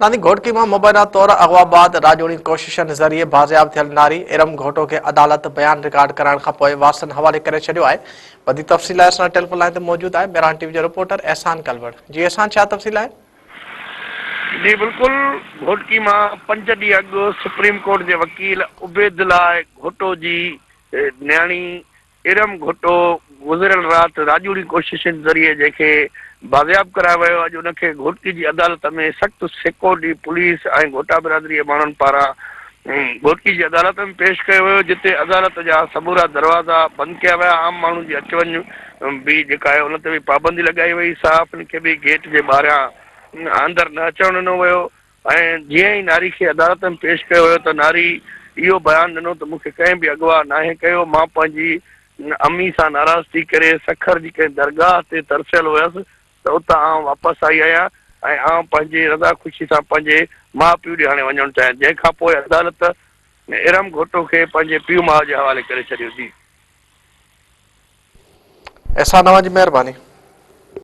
ناني گهوٽڪي مان مبينا طور اغوا بعد راڄوڻي ڪوششن ذريعي بازياب ٿيل ناري ارم گهوٽو کي عدالت بيان رڪارڊ ڪرائڻ کانپوء وارثن حوالي ڪري ڇڏيو آهي. وڌيڪ تفصيل لاء اسان ٽيليفون لائين تي موجود آهي ميران ٽي وي جو رپورٽر احسان ڪلوڙ. جي احسان ڇا تفصيل آهي؟ جي بلڪل گهوٽڪي مان پنج ڏينهن اڳ سپريم ڪورٽ جي وڪيل عبيدالله گهوٽو جي نياڻي ارم گهوٽو گذريل رات راڄوڻي ڪوششن ذريعي جنهن کي بازياب ڪرايو ويو، اڄ ان کي گهوٽڪي جي عدالت ۾ سخت سيڪيورٽي، پوليس ۽ گهوٽا برادري جي ماڻهن پاران گهوٽڪي جي عدالت ۾ پيش ڪيو ويو، جتي عدالت جا سمورا دروازا بند ڪيا ويا، عام ماڻهن جي اچ وڃ به جيڪا آهي ان تي به پابندي لڳائي وئي، صحافين کي به گيٽ جي ٻاهريان اندر نه اچڻ ڏنو ويو. ۽ جيئن ئي ناري کي عدالت ۾ پيش ڪيو ويو ته ناري اهو بيان ڏنو ته مون کي ڪنهن به اغوا ناهي ڪيو، مان پنهنجي امي سان ناراض ٿي ڪري سکر جي ڪنهن درگاهه تي ترسيل هيس ته اتان آئون واپس آئي آهيان ۽ آئون پنهنجي رضا خوشي سان پنهنجي ماء پيء ڏي هاڻي وڃڻ چاهيان جنهن کان پوء عدالت ارم گهوٽو کي پنهنجي پيء ماء جي حوالي ڪري ڇڏيو. جي. احسان اوهان جي مهرباني.